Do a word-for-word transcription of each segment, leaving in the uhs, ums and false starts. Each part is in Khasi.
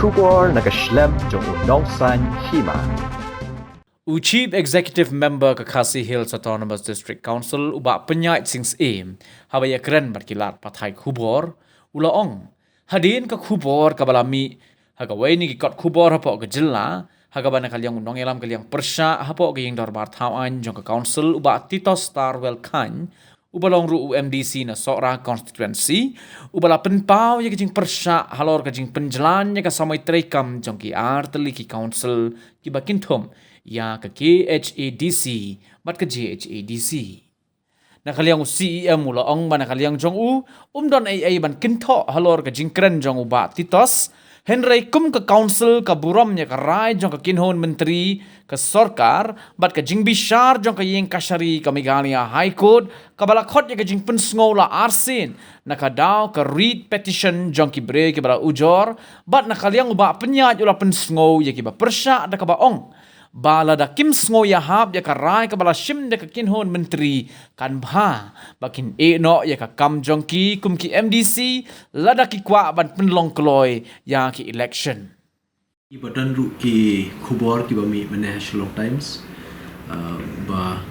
Khubor na ka shlem jong u Nongsaiñ Hima. U Chief Executive Member ka Khasi Hills Autonomous District Council, u Bah Pynïaid Sing Syiem, haba ïakren bad ki lad pathai khubor, u la ong, hadien ka khubor kaba la mih ha kawei na ki kot khubor hapoh ka jylla, ha kaba na ka liang u nongïalam ka liang pyrshah hapoh ka ïing dorbar thaw aiñ jong ka council, u Bah Titos Tarwel Chyne, uba long ruh u M D C na Sohra constituency, uba la pynpaw ïa ka jingpyrshah halor ka jingpynjlan ïa ka samoi treikam jong ki artylli ki council kiba kynthup ïa ka K H A D C bad ka J H A D C. Na ka liang u C E M u la ong ba na ka liang jong u, um don ei ei ban kynthoh halor ka jingkren jong u Bah Titos, hynrei kum ka council ka burom ïa ka rai jong ka kynhun myntri ka sorkar, bad ka jingbishar jong ka ïing kashari ka Meghalaya High Court, kaba la khot ïa ka jingpynsngew la arsien, na ka daw ka writ petition jong ki briew kiba la ujor, bad na ka liang u Bah Pynïaid u la pynsngew ïa kiba pyrshah da kaba ong ba lada kim sngew ïahap ïa ka rai kaba la shim da ka kynhun myntri, kan bha ba kin ïeh noh ïa ka kam jong ki kum ki M D C, lada ki kwah ban pynlong kloi ïa ki election. Kiba don ruh ki khubor kiba mih mynne ha Shillong Times, uh, ba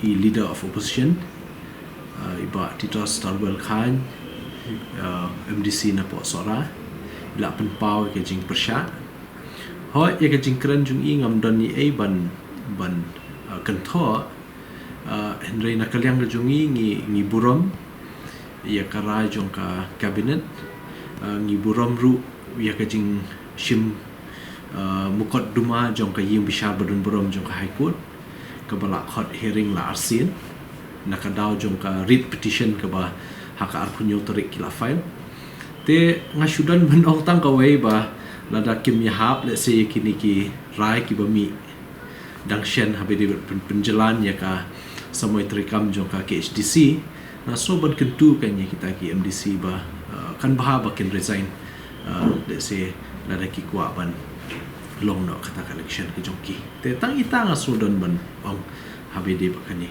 i leader of opposition, uh, i Bah Titos Tarwel Chyne, uh, M D C napoh Sohra, i la pynpaw ïa ka jingpyrshah. Hooid, ïa ka jingkren jong i ngam don ei ei ban, ban, uh, kynthoh, uh, hynrei na ka liang ka jong i ngi, ngi burom ïa ka rai jong ka cabinet, uh, ngi burom ruh ïa ka jingshim, uh, mukotduma jong ka ïing bishar ba don burom jong ka High Court, kaba la khot hearing la arsien, na ka daw jong ka writ petition kaba ha ka arphew hynñiew tarik ki la file. Te nga shu don ban ong tang kawei ba lada kim ïahap, let's say, ïa kine ki rai kiba mih dang shen haba dei ban pyn-, pynjlan ïa ka samoi treikam jong ka K H D C, nga sngew ban kyntu kan ïa kita ki M D C ba, uh, kan bha ba kin resign, uh, let's say, lada ki kwah ban long noh kata ka election ka jong ki. Te tang ita nga sngew don ban ong haba dei ba kane.